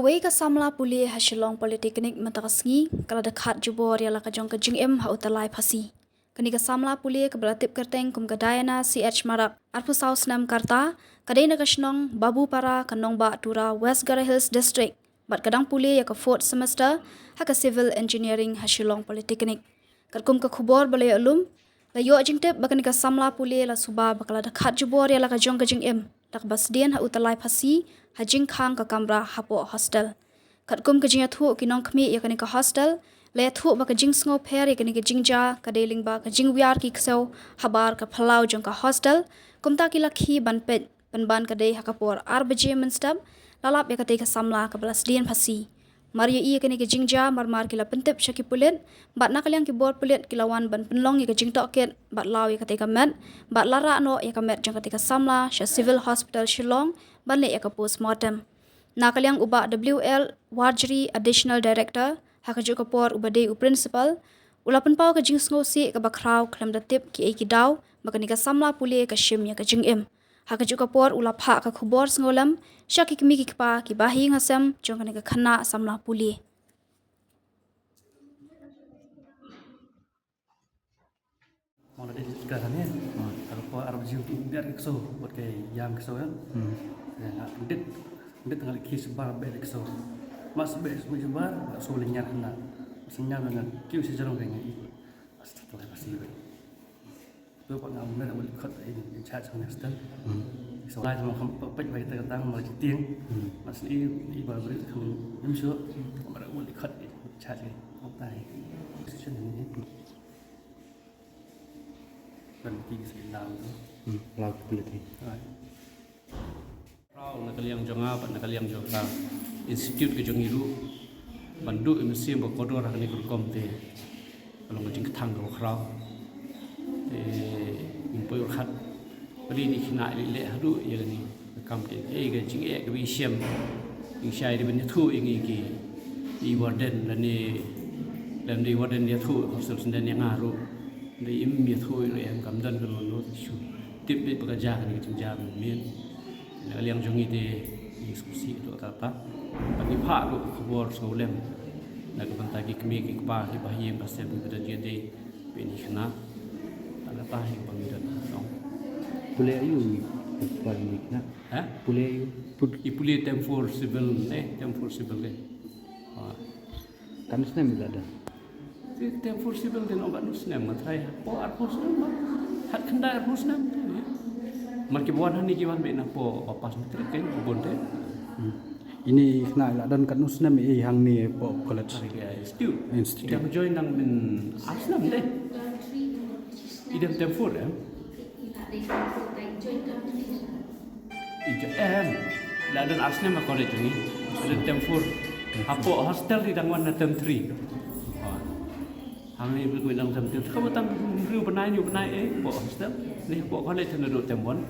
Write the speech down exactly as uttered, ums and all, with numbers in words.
Wei ka samla pule ha Shillong Polytechnic mynta ka sngi ka la da khat jubor ïa la ka jong ka jingim ha u tyllai phasi. Kane ka samla pule kaba la tip kyrteng kum ka Diana C H Marak, arphew saw snem ka rta, ka dei na ka shnong Babupara, ka nongbah Tura, West Garo Hills District, bad ka dang pule ïa ka fourth semester ha ka Civil Engineering ha Shillong Polytechnic. Katkum ka khubor ba la ïoh lum, la ïoh jingtip ba kane ka samla pule la suba ba ka la da khat jubor ïa la ka jong ka jingim da kaba sdien ha u tyllai phasi ha jingkhang ka kamra hapoh hostel. Katkum ka jingïathuh ki nongkhmih ïa kane ka hostel, la ïathuh ba ka jingsngewpher ïa kane ka jingjia ka dei lyngba ka jingwiar ki ksew habar ka phyllaw jong ka hostel, kumta ki la khie ban peit, pynban ka dei ha ka por ar baje mynstep la lap ïa katei ka samla kaba la sdien phasi. Mar ïohi ïa kane ka jingjia, marmar ki la pyntip sha ki pulit, bad na ka liang ki bor pulit ki la wan ban pynlong ïa ka jingtohkit bad law ïa katei ka met, bad la rah noh ïa ka met jong katei ka samla sha Civil Hospital Shillong ban leh ïa ka postmortem. Na ka liang u Bah W L Warjri, Additional Director, ha kajuh ka por uba dei u Principal, u la pynpaw ka jingsngewsih kaba khraw khlem da tip kiei ki daw ba kane ka samla pule ka shim ïa ka jingim. Ha kajuh ka por u la phah ka khubor sngewlem sha ki kmie ki kpa, ki bahaïing hasem jong kane ka khynnah samla pule. Mala dei ka ne. Ka por ar baje u biar ka ksew, bad ka ïam ksew ïa. Nga pyndet, pyndet nga leit khie shabar bad ka ksew. Mas bad shabar, ksew lynñiar khynnah. Mas ñiar nga kiew sha jrong ka nga i. Astaghfirullah, pasi bad. To pat nga mut ban leit khot in, in charge of hostel. So lai ma kham peit bai ta tang ma tieng. Mas i, i ba bri kham im shu. Ban leit khot in charge in. Otai. Session ni. Ban ti sa lau tu. Lau kulit ni. Khraw na ka liang jong nga bad na ka liang jong ka institute ka jong ngi ruh ban duh ïa ka mynsiem ba kordor ha kane ka rukom te ka long ka jingkthang kaba khraw. Te ngim poi kyrkhat ba dei ni khynnah leh leh haduh ïa kane ka kam te, eh, ka jingeh kaba i shem. Ngi shai dei ban ïathuh ïa ngi ki, i warden lane lem dei warden ïathuh hostel senden ïa nga ruh. Dei im ïathuh ïa em kam don ka long no shu tip beit ba ka jia kane ka jingjia mynmiet. Na ka liang jong ngi te ngi sngewsih ïa ka ta. Ba ngi phah ruh ka khubor sngewlem na ka bynta ki kmie ki kpa ki bahaïing hasem kiba don jingïadei bad kine ki khynnah. Ta kata hi ba ngi don. Pule aïu i kpa i khynnah? Ha? Pule aïu? I pule term four civil ne, term four civil ne. Ha. Katno snem i la don? Te term four civil te nang katno snem, nga tharai hapoh arphew snem, hatkhyndai arphew snem te. Mar kiba wan hangne ki wan beit napoh ba pass matric te, bun te. Ine i khynnah i la don katno snem i hangne hapoh college? Institute. Institute. I dang join nang mynta ar snem te. I dang term four em? I jo-, em, la don ar snem ha college jong ngi. La don term four. Hapoh hostel i dang wan na term three. Hangne i bym dang term three. Kaba tang hynriew bnai, hynñiew bnai, eh, hapoh hostel. Ni hapoh college naduh term one.